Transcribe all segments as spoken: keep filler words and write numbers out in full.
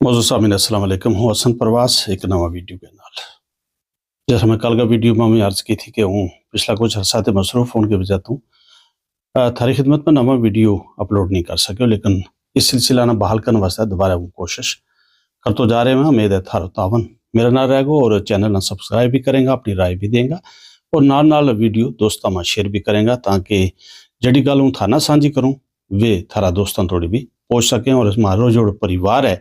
موضوع سامین السلام علیکم، ہوں حسن پرواز ایک نواں ویڈیو کے نال۔ جیسا میں کل کا ویڈیو ما میں عرض کی تھی کہ ہوں پچھلا کچھ عرصہ تے مصروف ہون کے وجہ توں تھاری خدمت میں نواں ویڈیو اپلوڈ نہیں کر سکیو، لیکن اس سلسلہ نا بحال کرنے واسطے دوبارہ ہوں کوشش کرتو جا رہے ہیں۔ امید ہے تھارو تعاون میرا نال رہ گو اور چینل نا سبسکرائب بھی کریں گا، اپنی رائے بھی دیں گا اور نال نال ویڈیو دوستاں ما شیئر بھی کریں گا، تاکہ جڑی گل ہوں تھانا سانجی کروں ویہ تھارا دوستاں توڑی بھی پہنچ سکیں اور اس مارو جوڑ پریوار ہے،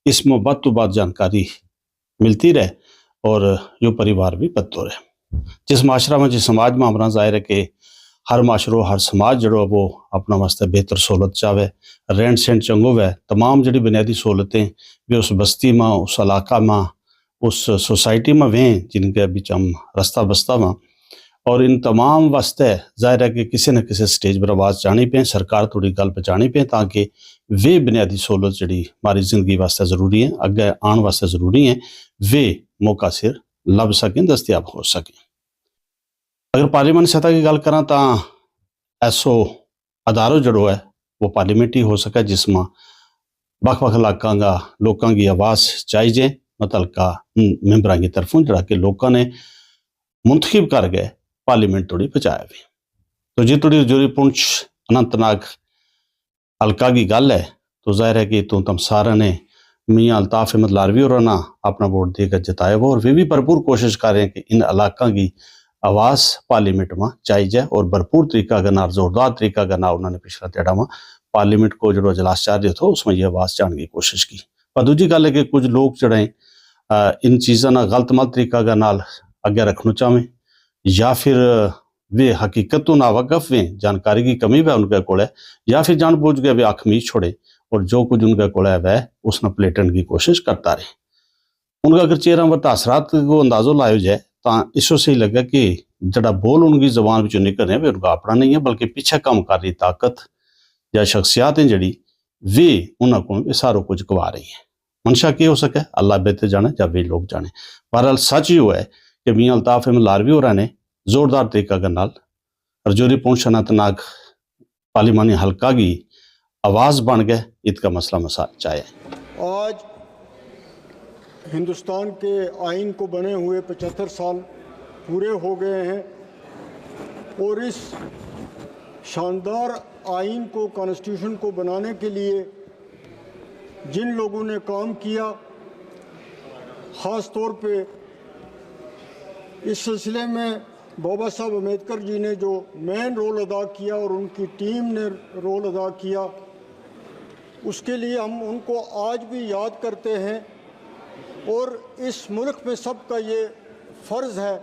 اس میں بات تو بات جانکاری ملتی رہے اور یوہ پریوار بھی بدتو رہے۔ جس معاشرہ ما جس سماج ما امراں ظاہر ہے کہ ہر معاشرو ہر سماج جڑو وہ اپنا واسطے بہتر سہولت چاہوے، رہن سہن چنگو وے، تمام جڑی بنیادی سہولتیں بھی اس بستی ما، اس علاقہ ما، اس سوسائٹی ما ویں جن کے بچ ہم رستہ بستہ واں، اور ان تمام واسطے ظاہر ہے کہ کسے نہ کسے سٹیج پر آواز چاہنی پیں، سرکار توڑی گل پہنچانی پیں، تاکہ ویہ بنیادی سہولت جڑی ہماری زندگی واسطے ضروری ہیں، اگے آن واسطے ضروری ہیں، ویہ موقع سر لب سکیں، دستیاب ہو سکیں۔ اگر پارلیمنٹ سطح کی گل کراں تاں ایسو ادارو جڑو ہے وہ پارلیمنٹ ہی ہو سکے، جس ما بکھ بکھ علاقاں کا لوکاں کی آواز چاہی جائے، متعلقہ ممبراں کی طرفوں جڑا کہ لوکاں نے منتخب کر کے پارلیمنٹ توڑی پہنچایا وی۔ تو جی توڑی رجوری پونچھ اننت ناگ حلقہ کی گل ہے، تو ظاہر ہے کہ تم تم سارا نے میاں الطاف احمد لاروی اور نا اپنا ووٹ دے کر جتایا ہوا، اور ویہ بھی بھرپور کوشش کر رہے ہیں کہ ان علاقاں کی آواز پارلیمنٹ ما چاہی جائے اور بھرپور طریقہ کا نال، زوردار طریقہ کا نال انہوں نے پچھلا تیڑا ما پارلیمنٹ کو جڑو اجلاس چاہ رہے تھو، اس میں یہ آواز چاہنے کی کوشش کی۔ پر دوجی گل ہے کہ کچھ لوگ جڑے ہیں ان چیزاں نا غلط ملط طریقہ کا نال اگے رکھنو چاہویں، یا پھر ویہ حقیقت تو ناواقف ویں، جانکاری کی کمی وے ان کے کولے، یا پھر جان بوجھ کے ویہ اکھ میچ چھوڑے اور جو کچھ ان کے کولے وے اس نا پلیٹن کی کوشش کرتا رہے۔ ان کا اگر چہراں پر تاثرات کو اندازو لایو جائے تاں اس سے ہی لگا کہ جڑا بول ان کی زبان وچوں نکل رہے ہیں ویہ ان کا اپنا نہیں ہے، بلکہ پچھے کم کر رہی طاقت یا شخصیات ہیں جڑی ویہ انہاں کو سارو کچھ کوا رہی ہیں۔ منشا کیا ہو سکے، اللہ بہتر جانے یا ویہ لوگ جانے۔ بہرحال سچ یوہ ہے کہ میاں الطاف احمد لاروی اور نے زوردار طریقہ کے نال رجوری پونچھ اننت ناگ پارلیمانی حلقہ کی آواز بن گئے، ات کا مسئلہ مسائل چاہے۔ آج ہندوستان کے آئین کو بنے ہوئے پچھتر سال پورے ہو گئے ہیں، اور اس شاندار آئین کو، کانسٹیٹیوشن کو بنانے کے لیے جن لوگوں نے کام کیا، خاص طور پہ اس سلسلے میں بابا صاحب امبیڈکر جی نے جو مین رول ادا کیا اور ان کی ٹیم نے رول ادا کیا، اس کے لیے ہم ان کو آج بھی یاد کرتے ہیں۔ اور اس ملک میں سب کا یہ فرض ہے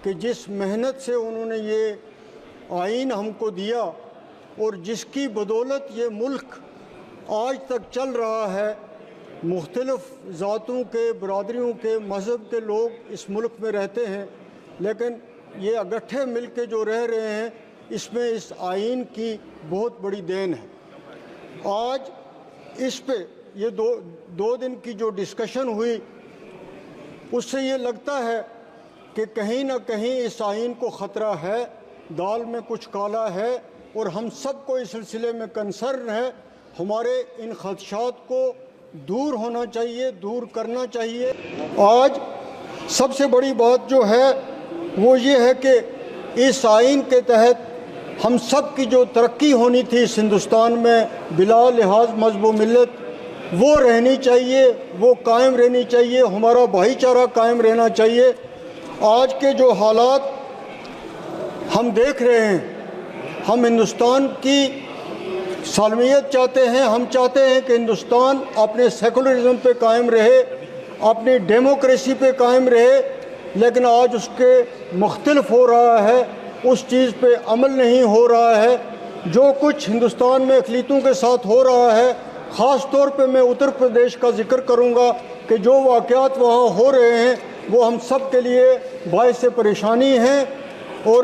کہ جس محنت سے انہوں نے یہ آئین ہم کو دیا اور جس کی بدولت یہ ملک آج تک چل رہا ہے، مختلف ذاتوں کے، برادریوں کے، مذہب کے لوگ اس ملک میں رہتے ہیں، لیکن یہ اکٹھے مل کے جو رہ رہے ہیں، اس میں اس آئین کی بہت بڑی دین ہے۔ آج اس پہ یہ دو دو دن کی جو ڈسکشن ہوئی، اس سے یہ لگتا ہے کہ کہیں نہ کہیں اس آئین کو خطرہ ہے، دال میں کچھ کالا ہے، اور ہم سب کو اس سلسلے میں کنسرن ہے۔ ہمارے ان خدشات کو دور ہونا چاہیے، دور کرنا چاہیے۔ آج سب سے بڑی بات جو ہے وہ یہ ہے کہ اس آئین کے تحت ہم سب کی جو ترقی ہونی تھی اس ہندوستان میں، بلا لحاظ مذہب و ملت، وہ رہنی چاہیے، وہ قائم رہنی چاہیے، ہمارا بھائی چارہ قائم رہنا چاہیے۔ آج کے جو حالات ہم دیکھ رہے ہیں، ہم ہندوستان کی سالمیت چاہتے ہیں، ہم چاہتے ہیں کہ ہندوستان اپنے سیکولرزم پہ قائم رہے، اپنی ڈیموکریسی پہ قائم رہے، لیکن آج اس کے مختلف ہو رہا ہے، اس چیز پہ عمل نہیں ہو رہا ہے۔ جو کچھ ہندوستان میں اقلیتوں کے ساتھ ہو رہا ہے، خاص طور پہ میں اتر پردیش کا ذکر کروں گا کہ جو واقعات وہاں ہو رہے ہیں، وہ ہم سب کے لیے باعث پریشانی ہیں۔ اور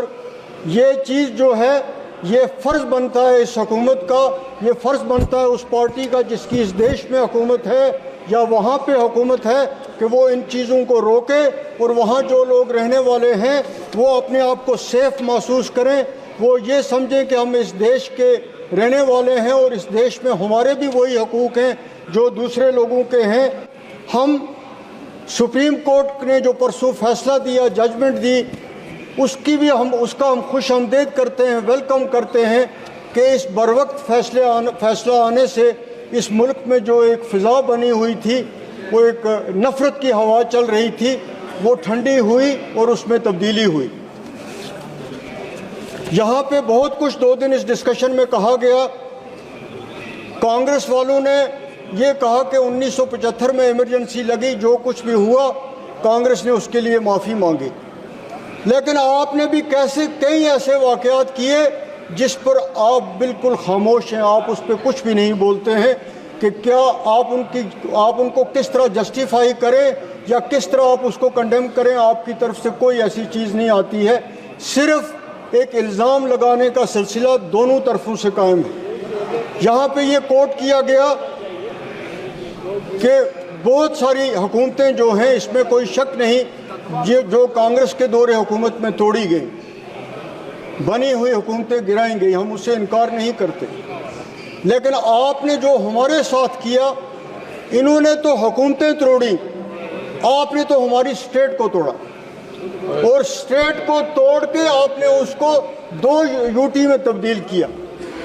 یہ چیز جو ہے، یہ فرض بنتا ہے اس حکومت کا، یہ فرض بنتا ہے اس پارٹی کا جس کی اس دیش میں حکومت ہے یا وہاں پہ حکومت ہے، کہ وہ ان چیزوں کو روکے اور وہاں جو لوگ رہنے والے ہیں، وہ اپنے آپ کو سیف محسوس کریں، وہ یہ سمجھیں کہ ہم اس دیش کے رہنے والے ہیں اور اس دیش میں ہمارے بھی وہی حقوق ہیں جو دوسرے لوگوں کے ہیں۔ ہم سپریم کورٹ نے جو پرسوں فیصلہ دیا، ججمنٹ دی، اس کی بھی ہم اس کا ہم خوش آمدید کرتے ہیں، ویلکم کرتے ہیں کہ اس بروقت فیصلے آن- فیصلہ آنے سے اس ملک میں جو ایک فضا بنی ہوئی تھی، وہ ایک نفرت کی ہوا چل رہی تھی، وہ ٹھنڈی ہوئی اور اس میں تبدیلی ہوئی۔ یہاں پہ بہت کچھ دو دن اس ڈسکشن میں کہا گیا۔ کانگریس والوں نے یہ کہا کہ انیس سو پچہتر میں ایمرجنسی لگی، جو کچھ بھی ہوا، کانگریس نے اس کے لیے معافی مانگی۔ لیکن آپ نے بھی کیسے کئی ایسے واقعات کیے جس پر آپ بالکل خاموش ہیں، آپ اس پہ کچھ بھی نہیں بولتے ہیں کہ کیا آپ ان کی آپ ان کو کس طرح جسٹیفائی کریں یا کس طرح آپ اس کو کنڈیم کریں؟ آپ کی طرف سے کوئی ایسی چیز نہیں آتی ہے، صرف ایک الزام لگانے کا سلسلہ دونوں طرفوں سے قائم ہے۔ یہاں پہ یہ کوٹ کیا گیا کہ بہت ساری حکومتیں جو ہیں، اس میں کوئی شک نہیں، یہ جو کانگریس کے دور حکومت میں توڑی گئی، بنی ہوئی حکومتیں گرائیں گئی، ہم اسے انکار نہیں کرتے۔ لیکن آپ نے جو ہمارے ساتھ کیا، انہوں نے تو حکومتیں توڑی، آپ نے تو ہماری اسٹیٹ کو توڑا، اور اسٹیٹ کو توڑ کے آپ نے اس کو دو یو ٹی میں تبدیل کیا،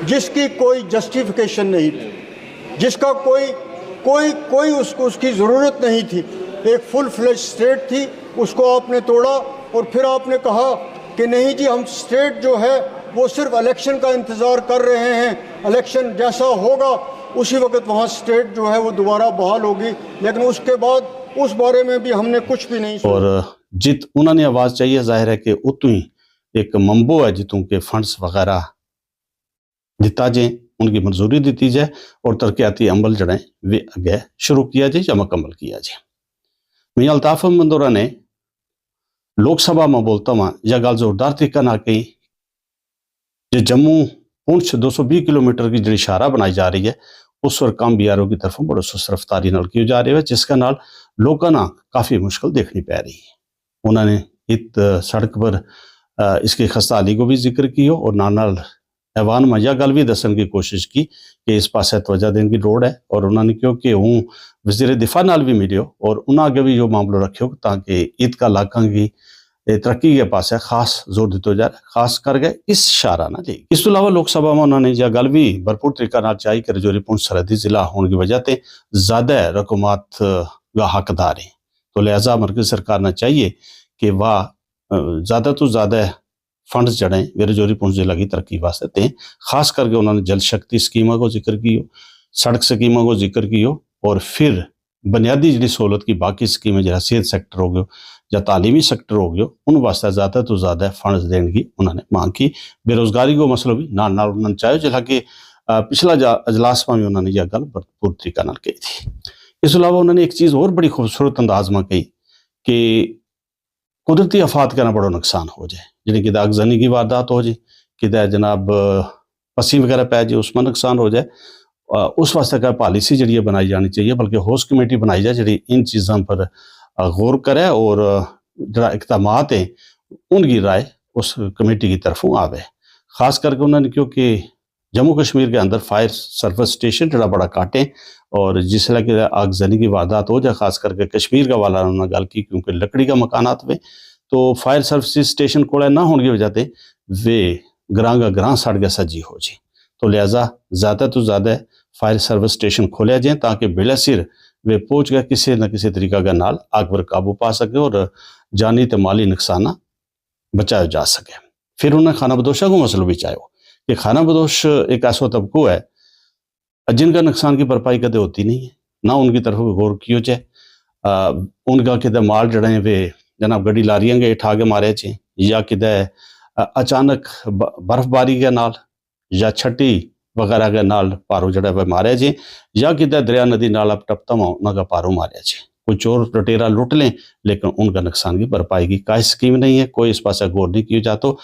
جس کی کوئی جسٹیفیکیشن نہیں تھی، جس کا کوئی کوئی کوئی اس کو اس کی ضرورت نہیں تھی۔ ایک فل فلیج اسٹیٹ تھی، اس کو آپ نے توڑا، اور پھر آپ نے کہا کہ نہیں جی، ہم اسٹیٹ جو ہے وہ صرف الیکشن کا انتظار کر رہے ہیں، الیکشن جیسا ہوگا اسی وقت وہاں اسٹیٹ جو ہے وہ دوبارہ بحال ہوگی، لیکن اس کے بعد اس بارے میں بھی ہم نے کچھ بھی نہیں سنا۔ اور جت انہاں نے آواز چاہیے، ظاہر ہے کہ اتوں ہی ایک منبو ہے جتوں کے فنڈز وغیرہ دتا جائے، ان کی منظوری دتی جائے اور ترقیاتی عمل جڑے ویہ اگے شروع کیا جائے یا مکمل کیا جائے۔ میاں الطاف احمد اورا نے لوک سبھا ما بولتا ہوا یا گل زوردار طریقہ نال کہی، جے جموں پونچھ دو سو بیہہ کلومیٹر کی جڑی شاہراہ بنائی جا رہی ہے، اس پر کم بی آر او کی طرفوں بڑو سست رفتاری نال کیو جا رہیو ہے، جس کا نال لوکاں نا کافی مشکل دیکھنی پے رہی ہے۔ انہاں نے ات سڑک پر اس کی خستہ حالی کو بھی ذکر کیو اور نال نال ایوان ما یا گل بھی دسن کی کوشش کی کہ اس پاسے توجہ دین کی لوڑ ہے، اور انہاں نے کہیو کہ ہوں وزیر دفاع نال بھی ملیو اور انہاں اگے بھی یوہ معاملو رکھیو تاکہ ات کا علاقاں کی ترقی کے پاسے خاص زور دتو جا رہا ہے، خاص کر کے اس شاہراہ نا لے۔ اس تو علاوہ لوک سبھا ما انہاں نے یا گل بھی بھرپور طریقہ نال چاہی کہ رجوری پونچھ سرحدی ضلع ہون کی وجہ تے زیادہ رقومات کا حقدار ہیں، تو لہذا مرکز سرکار نا چاہیے کہ واہ زیادہ تو زیادہ فنڈز جڑے ویرے جوری پونچ ضلع کی ترقی واسطے تے خاص کر کے انہوں نے جل شکتی سکیماں کو ذکر کیو، سڑک سکیماں کو ذکر کیو، اور پھر بنیادی جڑی سہولت کی باقی سکیمیں جڑا صحت سیکٹر ہو گیو یا تعلیمی سیکٹر ہو گیو، ان واسطے زیادہ تو زیادہ فنڈز دین کی انہوں نے مانگ کی۔ بے روزگاری کو مسئلو بھی نال نال انہوں نے چاہیو جلا کہ پچھلا اجلاس ما بھی انہوں نے یہ گل بھرپور طریقہ نال کہی تھی۔ اس علاوہ انہوں نے ایک چیز اور بڑی خوبصورت انداز ما کہی کہ قدرتی آفات کا نا بڑو نقصان ہو جائے، جیسے کدھے اگزنی کی واردات ہو جائے، کدھے جناب پسی وغیرہ پے جائے، اس ما نقصان ہو جائے، اس واسطے کا پالیسی جیڑی ہے بنائی جانی چاہیے، بلکہ ہوسٹ کمیٹی بنائی جائے جیڑی ان چیزاں پر غور کرے اور جیڑا اقدامات ہیں ان کی رائے اس کمیٹی کی طرفوں آوے۔ خاص کر کے انہوں نے کہیو کہ جموں کشمیر کے اندر فائر سروس اسٹیشن جیڑا بڑا کاٹیں، اور جس لے کے آگزنی کی واردات ہو جائے، خاص کر کے کشمیر کا والا انہوں نے گل کی کیونکہ لکڑی کا مکانات وے، تو فائر سروس اسٹیشن کوڑے نہ ہون کی وجہ تے وے گراں کا گراں سڑ کے سجی ہو جی۔ تو لہذا زیادہ تو زیادہ فائر سروس اسٹیشن کھولیا جائیں تاکہ بلا سر وے پہنچ کے کسے نہ کسے طریقہ کا نال آگ پر قابو پا سکے اور جانی تے مالی نقصان بچایو جا سکے۔ پھر انہوں نے خانہ بدوشاں کو مسئلو بھی چاہیو کہ خانہ بدوش ایک ایسو طبقو ہے جن کا نقصان کی بھرپائی کدے ہوتی نہیں ہے، نہ ان کی طرف غور کیو جائے۔ ان کا کدے مال جڑے ہیں وے جناب گڈی لاریاں کے اٹھا کے مارے چے، یا کدے اچانک برف باری کے نال یا چھٹی وغیرہ کے نال پارو جڑے ہوئے مارے جے، یا کدے دریا ندی نال اپ ٹپتا ہوا انہاں کا پارو مارے جے۔ کوئی چور لٹیرا لٹ لیں، لیکن ان کا نقصان کی بھرپائی کی کائی سکیم نہیں ہے، کوئی اس پاسے غور نہیں کیو جاتو۔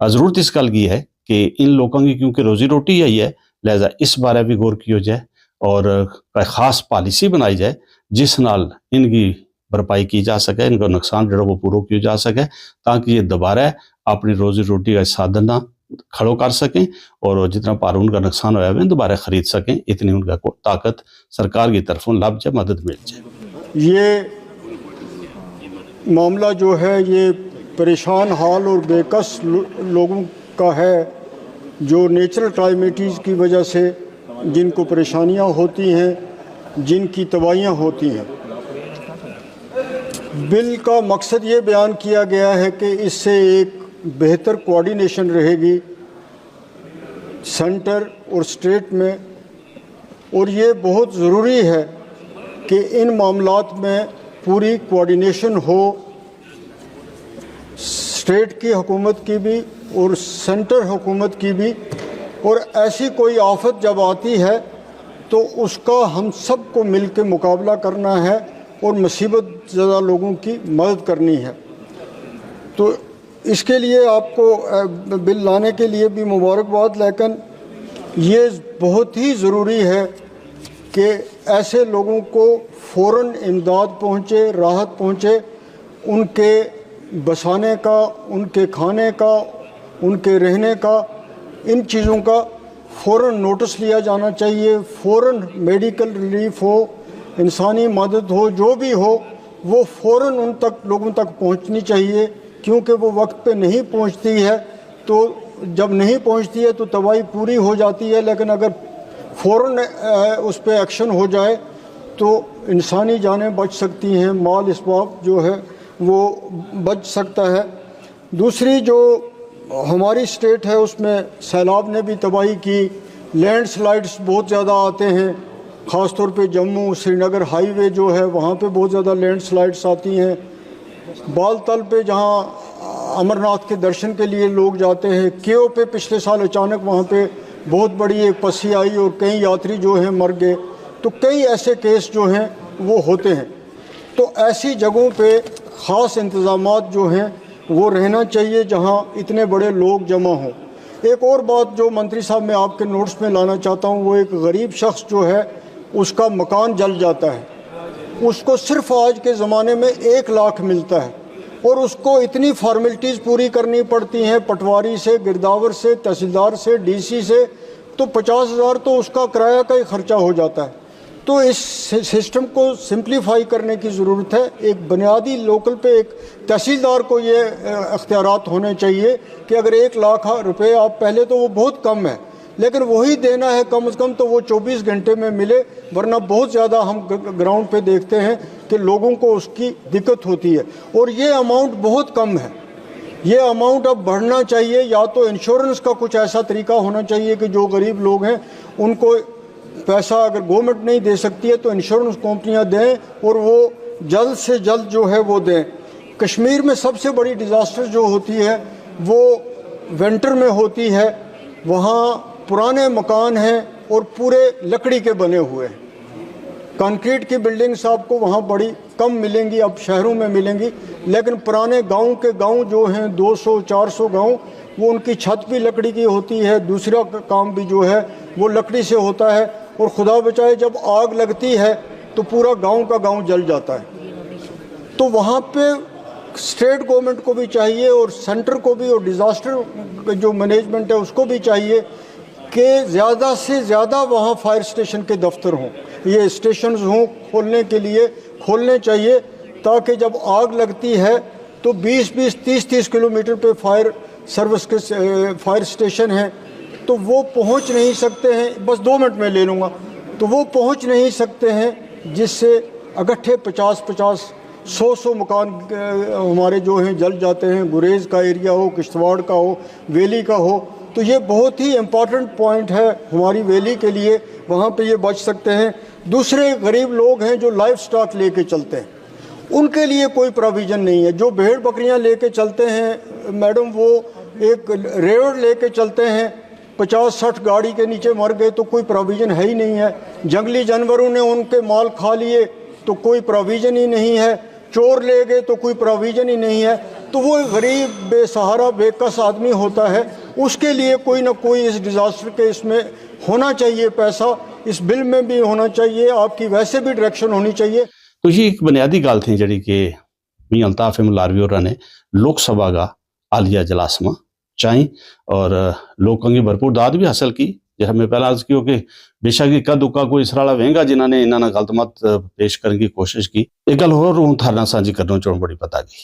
ضرورت اس گل کی ہے کہ ان لوکاں کی کیونکہ روزی روٹی ہی ہے، لہذا اس بارے بھی غور کیو جائے اور کوئی خاص پالیسی بنائی جائے جس نال ان کی بھرپائی کی جا سکے، ان کا نقصان جڑا وہ پورو کیو جا سکے، تاکہ یہ دوبارہ اپنی روزی روٹی کا سادھن نہ کھڑو کر سکیں، اور جتنا پارون کا نقصان ہویا ہوئے دوبارہ خرید سکیں، اتنی ان کا کو طاقت سرکار کی طرفوں لب جائے، مدد مل جائے۔ یہ معاملہ جو ہے، یہ پریشان حال اور بے کس لوگوں کا ہے، جو نیچرل کلائمیٹیز کی وجہ سے جن کو پریشانیاں ہوتی ہیں، جن کی تباہیاں ہوتی ہیں۔ بل کا مقصد یہ بیان کیا گیا ہے کہ اس سے ایک بہتر کوآرڈینیشن رہے گی سینٹر اور اسٹیٹ میں، اور یہ بہت ضروری ہے کہ ان معاملات میں پوری کوآرڈینیشن ہو، اسٹیٹ کی حکومت کی بھی اور سینٹر حکومت کی بھی، اور ایسی کوئی آفت جب آتی ہے تو اس کا ہم سب کو مل کے مقابلہ کرنا ہے اور مصیبت زدہ لوگوں کی مدد کرنی ہے۔ تو اس کے لیے آپ کو بل لانے کے لیے بھی مبارکباد، لیکن یہ بہت ہی ضروری ہے کہ ایسے لوگوں کو فوراً امداد پہنچے، راحت پہنچے، ان کے بسانے کا، ان کے کھانے کا، ان کے رہنے کا، ان چیزوں کا فوراً نوٹس لیا جانا چاہیے۔ فوراً میڈیکل ریلیف ہو، انسانی مدد ہو، جو بھی ہو، وہ فوراً ان تک، لوگوں تک پہنچنی چاہیے، کیونکہ وہ وقت پہ نہیں پہنچتی ہے۔ تو جب نہیں پہنچتی ہے تو تباہی پوری ہو جاتی ہے، لیکن اگر فوراً اس پہ ایکشن ہو جائے تو انسانی جانیں بچ سکتی ہیں، مال اسباب جو ہے وہ بچ سکتا ہے۔ دوسری جو ہماری اسٹیٹ ہے، اس میں سیلاب نے بھی تباہی کی، لینڈ سلائیڈز بہت زیادہ آتے ہیں، خاص طور پہ جموں سری نگر ہائی وے جو ہے، وہاں پہ بہت زیادہ لینڈ سلائیڈز آتی ہیں۔ بال تل پہ جہاں امر ناتھ کے درشن کے لیے لوگ جاتے ہیں، کیو پہ پچھلے سال اچانک وہاں پہ بہت بڑی ایک پسی آئی اور کئی یاتری جو ہیں مر گئے۔ تو کئی ایسے کیس جو ہیں وہ ہوتے ہیں۔ تو ایسی جگہوں پہ خاص انتظامات جو ہیں وہ رہنا چاہیے، جہاں اتنے بڑے لوگ جمع ہوں۔ ایک اور بات جو منتری صاحب میں آپ کے نوٹس میں لانا چاہتا ہوں، وہ ایک غریب شخص جو ہے، اس کا مکان جل جاتا ہے، اس کو صرف آج کے زمانے میں ایک لاکھ ملتا ہے، اور اس کو اتنی فارمیلٹیز پوری کرنی پڑتی ہیں، پٹواری سے، گرداور سے، تحصیلدار سے، ڈی سی سے، تو پچاس ہزار تو اس کا کرایہ کا ہی خرچہ ہو جاتا ہے۔ تو اس سسٹم کو سمپلیفائی کرنے کی ضرورت ہے۔ ایک بنیادی لیول پہ ایک تحصیلدار کو یہ اختیارات ہونے چاہیے کہ اگر ایک لاکھ روپے آپ، پہلے تو وہ بہت کم ہے، لیکن وہی دینا ہے کم از کم، تو وہ چوبیس گھنٹے میں ملے، ورنہ بہت زیادہ ہم گراؤنڈ پہ دیکھتے ہیں کہ لوگوں کو اس کی دقت ہوتی ہے، اور یہ اماؤنٹ بہت کم ہے۔ یہ اماؤنٹ اب بڑھنا چاہیے، یا تو انشورنس کا کچھ ایسا طریقہ ہونا چاہیے کہ جو غریب لوگ ہیں ان کو پیسہ اگر گورنمنٹ نہیں دے سکتی ہے تو انشورنس کمپنیاں دیں، اور وہ جلد سے جلد جو ہے وہ دیں۔ کشمیر میں سب سے بڑی ڈیزاسٹر جو ہوتی ہے وہ ونٹر میں ہوتی ہے۔ وہاں پرانے مکان ہیں اور پورے لکڑی کے بنے ہوئے ہیں۔ کنکریٹ کی بلڈنگز آپ کو وہاں بڑی کم ملیں گی، اب شہروں میں ملیں گی، لیکن پرانے گاؤں کے گاؤں جو ہیں، دو سو چار سو گاؤں، وہ ان کی چھت بھی لکڑی کی ہوتی ہے، دوسرا کام بھی جو ہے وہ لکڑی سے ہوتا ہے، اور خدا بچائے جب آگ لگتی ہے تو پورا گاؤں کا گاؤں جل جاتا ہے۔ تو وہاں پہ اسٹیٹ گورنمنٹ کو بھی چاہیے اور سینٹر کو بھی اور ڈیزاسٹر جو مینجمنٹ ہے اس کو بھی چاہیے کہ زیادہ سے زیادہ وہاں فائر اسٹیشن کے دفتر ہوں، یہ اسٹیشنز ہوں کھولنے کے لیے، کھولنے چاہیے، تاکہ جب آگ لگتی ہے تو بیس بیس تیس تیس کلومیٹر پہ فائر سروس کے، فائر اسٹیشن ہیں، تو وہ پہنچ نہیں سکتے ہیں۔ بس دو منٹ میں لے لوں گا۔ تو وہ پہنچ نہیں سکتے ہیں، جس سے اکٹھے پچاس پچاس سو سو مکان ہمارے جو ہیں جل جاتے ہیں، گریز کا ایریا ہو، کشتواڑ کا ہو، ویلی کا ہو۔ تو یہ بہت ہی امپورٹنٹ پوائنٹ ہے ہماری ویلی کے لیے، وہاں پہ یہ بچ سکتے ہیں۔ دوسرے غریب لوگ ہیں جو لائف سٹاک لے کے چلتے ہیں، ان کے لیے کوئی پراویژن نہیں ہے۔ جو بھیڑ بکریاں لے کے چلتے ہیں میڈم، وہ ایک ریوڑ لے کے چلتے ہیں، پچاس سٹھ گاڑی کے نیچے مر گئے تو کوئی پراویژن ہے ہی نہیں ہے۔ جنگلی جانوروں نے ان کے مال کھا لیے تو کوئی پراویژن ہی نہیں ہے۔ چور لے گئے تو کوئی پراویژن ہی نہیں ہے۔ تو وہ غریب، بے سہارا، بے کس آدمی ہوتا ہے، اس کے لیے کوئی نہ کوئی اس ڈیزاسٹر کے اس میں ہونا چاہیے پیسہ، اس بل میں بھی ہونا چاہیے، آپ کی ویسے بھی ڈائریکشن ہونی چاہیے۔ تو یہ ایک بنیادی گل تھی جڑی کہ میاں الطاف احمد لاروی اور نے لوک سبھا کا عالیہ اجلاس ما چاہیں اور لوکاں کی بھرپور داد بھی حاصل کی۔ جیسا میں پہلا عرض کیو کہ بے شک ہی کد اکا کوئی اس رالا وینگا جنہاں نے انہاں نا غلط مت پیش کرنے کی کوشش کی۔ ایک گل ہور ہوں تھارنا سانجی کرنا چاہوں بڑی پتا کی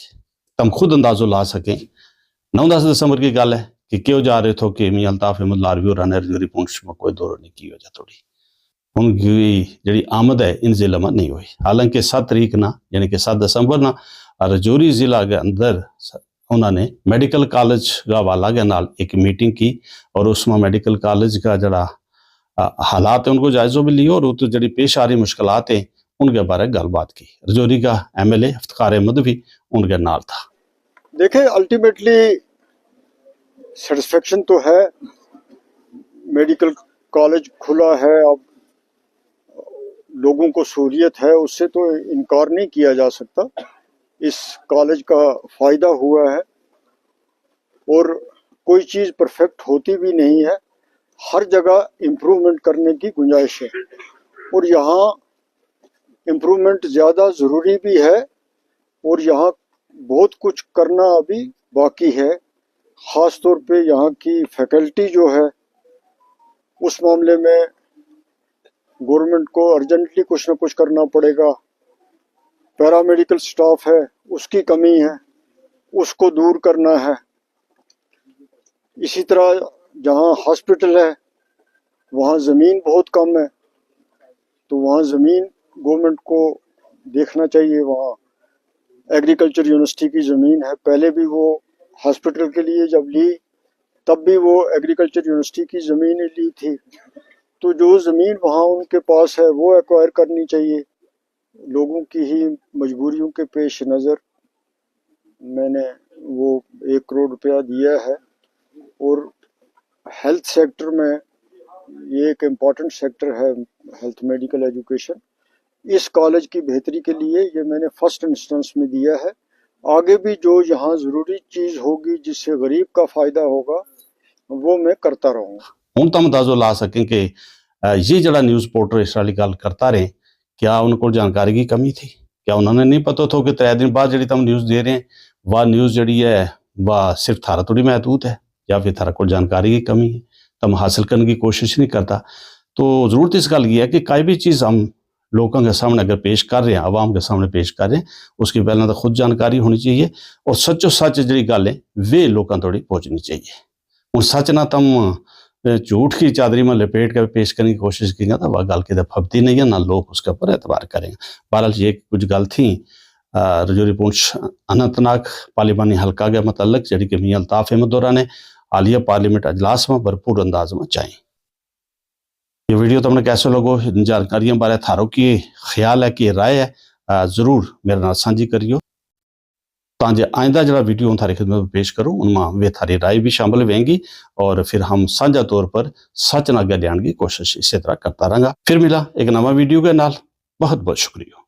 تم خود اندازو لا سکیں۔ نو دس دسمبر کی گل ہے کہ کیو جا رہے تھو کہ میاں الطاف احمد لاروی اور رانر جوری پونچھ میں کوئی دور نہیں کی وجہ تھوڑی ان کی جڑی آمد ہے ان ضلع میں نہیں ہوئی۔ حالانکہ ست تاریخ نا یعنی کہ ست دسمبر نا رجوری ضلع کے اندر انہوں نے میڈیکل کالج کا حوالہ کے نال ایک میٹنگ کی اور اس میں میڈیکل کالج کا جڑا حالات ہیں ان کو جائزو بھی لیو اور اتو جڑی پیش آ رہی مشکلات ہیں ان کے بارے گل بات کی۔ رجوری کا ایم ایل اے افتخار احمد بھی ان کے نال تھا۔ دیکھیں، الٹیمیٹلی سیٹسفیکشن تو ہے، میڈیکل کالج کھلا ہے، اب لوگوں کو سہولیت ہے، اس سے تو انکار نہیں کیا جا سکتا۔ اس کالج کا فائدہ ہوا ہے اور کوئی چیز پرفیکٹ ہوتی بھی نہیں ہے، ہر جگہ امپروومنٹ کرنے کی گنجائش ہے اور یہاں امپروومنٹ زیادہ ضروری بھی ہے اور یہاں بہت کچھ کرنا ابھی باقی ہے۔ خاص طور پہ یہاں کی فیکلٹی جو ہے اس معاملے میں گورنمنٹ کو ارجنٹلی کچھ نہ کچھ کرنا پڑے گا۔ پیرامیڈیکل سٹاف ہے، اس کی کمی ہے، اس کو دور کرنا ہے۔ اسی طرح جہاں ہاسپٹل ہے وہاں زمین بہت کم ہے، تو وہاں زمین گورنمنٹ کو دیکھنا چاہیے۔ وہاں ایگریکلچر یونیورسٹی کی زمین ہے، پہلے بھی وہ ہاسپٹل کے لیے جب لی تب بھی وہ ایگریکلچر یونیورسٹی کی زمین ہی لی تھی۔ تو جو زمین وہاں ان کے پاس ہے وہ ایکوائر کرنی چاہیے۔ لوگوں کی ہی مجبوریوں کے پیش نظر میں نے وہ ایک کروڑ روپیہ دیا ہے اور ہیلتھ سیکٹر میں یہ ایک امپورٹنٹ سیکٹر ہے، ہیلتھ میڈیکل ایجوکیشن۔ اس کالج کی بہتری کے لیے یہ میں نے فرسٹ انسٹنس میں دیا ہے۔ آگے بھی جو یہاں ضروری چیز ہوگی جس سے غریب کا فائدہ ہوگا وہ میں کرتا رہوں گا۔ ہن تم اندازو لا سکیں کہ یہ جڑا نیوز رپورٹر اس والی گل کرتا رہے، کیا ان کو جانکاری کی کمی تھی؟ کیا انہوں نے نہیں پتہ تھو کہ ترے دن بعد جڑی تم نیوز دے رہے ہیں وہ نیوز جڑی ہے وہ صرف تھارا تھوڑی محدود ہے؟ یا پھر تھارا کو جانکاری کی کمی ہے؟ تم حاصل کرنے کی کوشش نہیں کرتا۔ تو ضرورت اس گل کی ہے کہ کوئی بھی چیز ہم لوکاں کے سامنے اگر پیش کر رہے ہیں، عوام کے سامنے پیش کر رہے ہیں، اس کی پہلاں تو خود جانکاری ہونی چاہیے اور سچو سچ جڑی گل ہے وہ لوکاں تھوڑی پہنچنی چاہیے۔ ہن سچ نہ تم جھوٹ کی چادری ما لپیٹ کے پیش کرنے کی کوشش کی گا تو وہ گل کے پھبتی نہیں ہے، نہ لوگ اس کے اوپر اعتبار کریں۔ بہرحال یہ کچھ گل تھی رجوری پونچھ اننت ناگ پارلیمانی حلقہ کے متعلق جڑی کہ میاں الطاف احمد دورہ نے حالیہ پارلیمنٹ اجلاس ما بھرپور انداز ما چاہیں۔ یہ ویڈیو تم نے کیسو لگو؟ جانکاریاں بارے تھارو کی خیال ہے کہ رائے ہے؟ ضرور میرے نال سانجھی کریو۔ تاں جے آئندہ جڑا ویڈیو ہوں تھاری خدمت میں پیش کروں ان ما ویہ تھاری رائے بھی شامل ہویں گی اور پھر ہم سانجھا طور پر سچ نا گلیان کی کوشش اسی طرح کرتا رہاں گا۔ پھر ملا ایک نواں ویڈیو کے نال۔ بہت بہت شکریہ۔